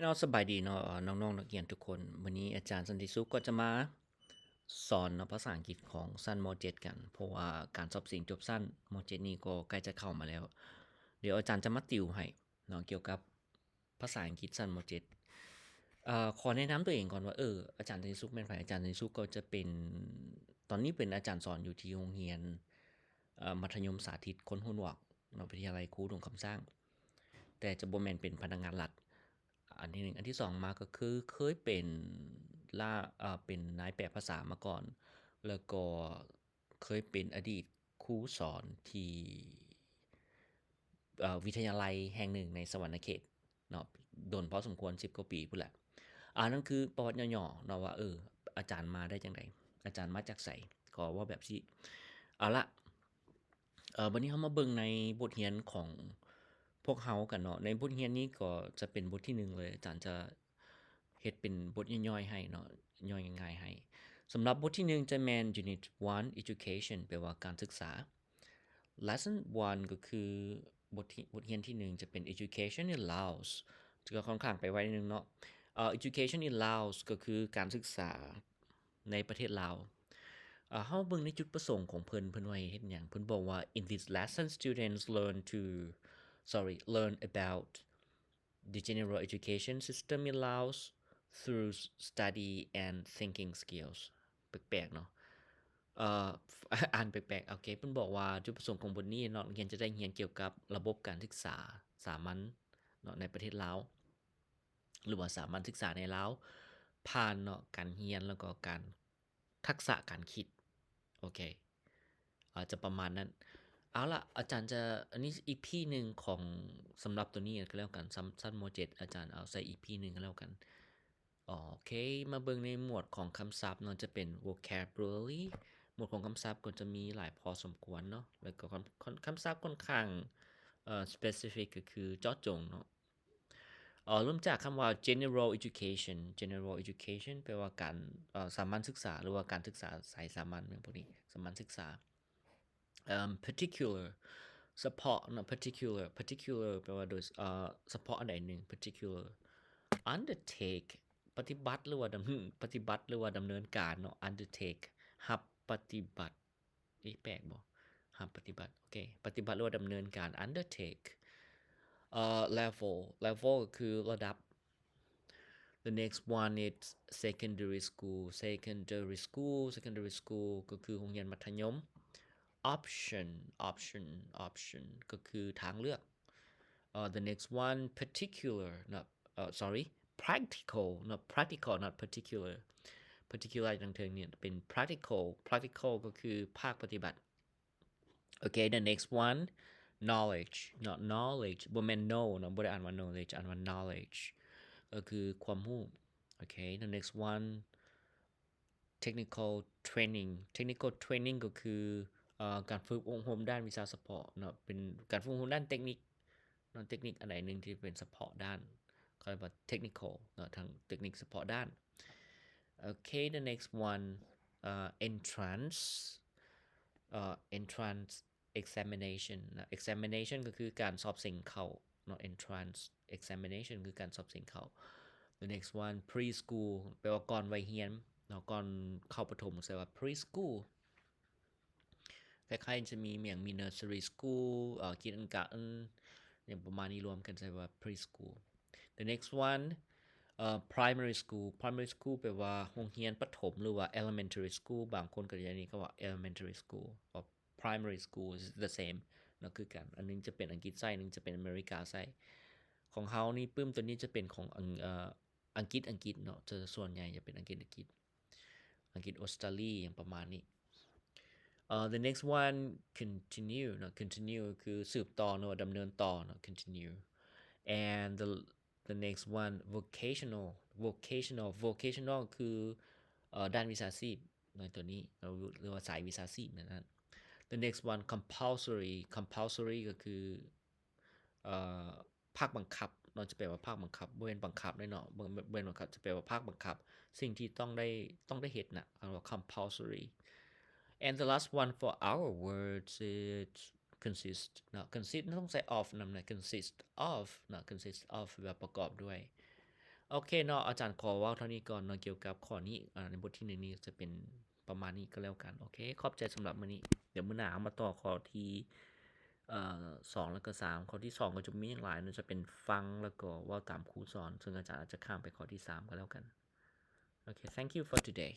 ເນາະ ສະບາຍດີເນາະ ເອີ ນ້ອງໆ ນັກຮຽນທຸກຄົນ. ມື້ນີ້ອາຈານສັນຕິສຸກກໍຈະມາສອນເນາະ ພາສາອັງກິດຂອງຊັ້ນ ມໍເຈັດ ກັນ ເພາະວ່າການສອບເສັງຈົບຊັ້ນ ມໍເຈັດ ນີ້ກໍໃກ້ຈະເຂົ້າມາແລ້ວ. ດຽວອາຈານຈະມາຕິວໃຫ້ເນາະ ກ່ຽວກັບພາສາອັງກິດຊັ້ນ ມໍເຈັດ. ເອີ ຂໍແນະນຳຕົວເອງກ່ອນວ່າ ເອີ ອາຈານສັນຕິສຸກແມ່ນໃຜ? ອາຈານສັນຕິສຸກກໍຈະເປັນ ຕອນນີ້ເປັນອາຈານສອນຢູ່ທີ່ໂຮງຮຽນ ເອີ ມັດທະຍົມສາທິດຄົນຫູໜວກເນາະ ວິທະຍາໄລຄູດົງຄຳຊ້າງ ແຕ່ຈະບໍ່ແມ່ນເປັນພະນັກງານລັດ. ອັນທີໜຶ່ງ. ອັນທີສອງມາກໍຄືເຄີຍເປັນລາ ເອີ ເປັນນາຍແປພາສາມາກ່ອນ ແລ້ວກໍເຄີຍເປັນອະດີດຄູສອນທີ່ ເອີ ວິທະຍາໄລແຫ່ງໜຶ່ງໃນສະຫວັນນະເຂດເນາະ ດົນພໍສົມຄວນ ສິບກວ່າປີພຸ້ນແຫຼະ. ອັນນັ້ນຄືປະຫວັດຫຍໍ້ໆເນາະວ່າ ເອີ ອາຈານມາໄດ້ຈັ່ງໃດ? ອາຈານມາຈາກໃສ? ກໍເວົ້າແບບນີ້. ເອົາລະ ເອີ ບັດນີ້ເຮົາມາເບິ່ງໃນບົດຮຽນຂອງພວກເຮົາກັນເນາະ. ໃນບົດຮຽນນີ້ກໍຈະເປັນບົດທີໜຶ່ງເລີຍ ອາຈານຈະເຮັດເປັນບົດຍ່ອຍໆໃຫ້ເນາະ ຍ່ອຍງ່າຍໆໃຫ້. ສຳລັບບົດທີໜຶ່ງຈະແມ່ນ Unit one Education ແປວ່າການສຶກສາ. Lesson one ກໍຄືບົດທີ ບົດຮຽນທີໜຶ່ງຈະເປັນ Education in Laos ກໍຄ່ອນຂ້າງໄປໄວໜຶ່ງເນາະ. ເອີ Education in Laos ກໍຄືການສຶກສາ ໃນປະເທດລາວ. ເຮົາເບິ່ງໃນຈຸດປະສົງຂອງເພິ່ນ ເພິ່ນວ່າເຮັດຫຍັງ? ເພິ່ນບອກວ່າ In this lesson, students learn to, sorry, learn about the general education system in Laos through study and thinking skills. ແປກໆເນາະ ເອີ ອ່ານແປກໆ. ໂອເຄ ເພິ່ນບອກວ່າຈຸດປະສົງຂອງບົດນີ້ເນາະ ນັກຮຽນຈະໄດ້ຮຽນກ່ຽວກັບລະບົບການສຶກສາສາມັນເນາະ ໃນປະເທດລາວ ຫຼືວ່າສາມັນສຶກສາໃນລາວ ຜ່ານເນາະ ການຮຽນ ແລ້ວກໍການ ທັກສະການຄິດ. ໂອເຄ ອາດຈະປະມານນັ້ນ. ເອົາລະ ອາຈານຈະ ອັນນີ້ອີພີໜຶ່ງຂອງ ສຳລັບຕົວນີ້ກໍແລ້ວກັນ ຊັ້ນ ຊັ້ນ ມໍເຈັດ ອາຈານເອົາໃສ່ອີພີໜຶ່ງກໍແລ້ວກັນ. ໂອເຄ ມາເບິ່ງໃນໝວດຂອງຄຳສັບເນາະ ຈະເປັນ vocabulary. ໝວດຂອງຄຳສັບກໍຈະມີຫຼາຍພໍສົມຄວນເນາະ ແລ້ວກໍຄຳ ຄຳ ຄຳສັບຂ້ອນຂ້າງ ເອີ specific ກໍຄືເຈາະຈົງເນາະ. ເອີ ເລີ່ມຈາກຄຳວ່າ general education. General education ແປວ່າການ ເອີ ສາມັນສຶກສາ ຫຼືວ່າການສຶກສາສາຍສາມັນ ແມ່ນພວກນີ້ ສາມັນສຶກສາ. ເອີ particular ສະເພາະເນາະ particular particular ແປວ່າໂດຍ ເອີ ສະເພາະອັນໃດໜຶ່ງ particular. Undertake ປະຕິບັດ ຫຼືວ່າດຳ ປະຕິບັດ ຫຼືວ່າດຳເນີນການເນາະ undertake ຮັບປະຕິບັດ. ເອະ ແປກບໍ່? ຮັບປະຕິບັດ ໂອເຄ ປະຕິບັດ ຫຼືວ່າດຳເນີນການ undertake. ເອີ level level ກໍຄືລະດັບ. The next one is secondary school. Secondary school secondary school ກໍຄືໂຮງຮຽນມັດທະຍົມ. Option option option ກໍຄືທາງເລືອກ. ເອີ the next one particular ເນາະ ເອີ sorry practical ເນາະ practical not particular. Particular ທາງເທິງນີ້ເປັນ practical. Practical ກໍຄືພາກປະຕິບັດ. ໂອເຄ the next one knowledge ເນາະ knowledge ບໍ່ແມ່ນ know ເນາະ ບໍ່ໄດ້ອ່ານວ່າ knowledge ອ່ານວ່າ knowledge ກໍຄືຄວາມຮູ້. ໂອເຄ the next one technical training. Technical training ກໍຄື ເອີ ການຝຶກອົບຮົມດ້ານວິຊາສະເພາະເນາະ ເປັນການຝຶກອົບຮົມດ້ານເຕັກນິກເນາະ ເຕັກນິກອັນໃດໜຶ່ງທີ່ເປັນສະເພາະດ້ານ ເຂົາເອີ້ນວ່າ technical ເນາະ ທາງເຕັກນິກສະເພາະດ້ານ. ໂອເຄ the next one ເອີ entrance ເອີ entrance examination ເນາະ examination ກໍຄືການສອບເສັງເຂົ້າເນາະ entrance examination ຄືການສອບເສັງເຂົ້າ. The next one preschool ແປວ່າກ່ອນໄວຮຽນເນາະ ກ່ອນເຂົ້າປະຖົມ ໃຊ້ວ່າ preschool. ຄ້າຍໆຈະມີຫຍັງ ມີ nursery school ເອີ kindergarten ຫຍັງປະມານນີ້ ລວມກັນໃຊ້ວ່າ preschool. The next one ເອີ primary school. Primary school ແປວ່າໂຮງຮຽນປະຖົມ ຫຼືວ່າ elementary school ບາງຄົນກໍຈະເອີ້ນວ່າ elementary school. primary school is the same ເນາະ ຄືກັນ ອັນໜຶ່ງຈະເປັນອັງກິດໃຊ້ ອັນໜຶ່ງຈະເປັນອາເມລິກາໃຊ້. ຂອງເຮົານີ້ປຶ້ມຕົວນີ້ຈະເປັນຂອງອັງ ເອີ ອັງກິດ ອັງກິດເນາະ ຈະສ່ວນໃຫຍ່ຈະເປັນອັງກິດ ອັງກິດ ອັງກິດ ອອສຕາລີ ຫຍັງປະມານນີ້. ເອີ the next one continue ເນາະ continue ຄືສືບຕໍ່ເນາະ ດຳເນີນຕໍ່ເນາະ continue. And the the next one vocational vocational vocational ຄື ເອີ ດ້ານວິຊາຊີບໃນຕົວນີ້ ຫຼືວ່າສາຍວິຊາຊີບນັ້ນ. The next one compulsory compulsory ກໍຄື ເອີ ພາກບັງຄັບເນາະ ຈະແປວ່າພາກບັງຄັບ ບໍ່ແມ່ນບັງຄັບເດ້ເນາະ ບໍ່ ບໍ່ແມ່ນບັງຄັບ ຈະແປວ່າພາກບັງຄັບ ສິ່ງທີ່ຕ້ອງໄດ້ ຕ້ອງໄດ້ເຮັດນະ ເອີ້ນວ່າ compulsory. And the last one for our words is consist ເນາະ consist ຕ້ອງໃສ່ of ນຳນະ consist of ເນາະ consist of ແປວ່າປະກອບດ້ວຍ. ໂອເຄເນາະ ອາຈານຂໍເວົ້າເທົ່ານີ້ກ່ອນເນາະ ກ່ຽວກັບຂໍ້ນີ້ ອາ ໃນບົດທີໜຶ່ງນີ້ຈະເປັນປະມານນີ້ກໍແລ້ວກັນ. ໂອເຄ ຂອບໃຈສຳລັບມື້ນີ້. ດຽວມື້ໜ້າເຮົາມາຕໍ່ຂໍ້ທີ ເອ່ອ ສອງ ແລ້ວກໍ ສາມ. ຂໍ້ທີສອງກໍຈະມີຫຍັງຫຼາຍເນາະ ຈະເປັນຟັງ ແລ້ວກໍເວົ້າຕາມຄູສອນ, ເຊິ່ງອາຈານອາດຈະຂ້າມໄປຂໍ້ທີສາມກໍແລ້ວກັນ. ໂອເຄ thank you for today.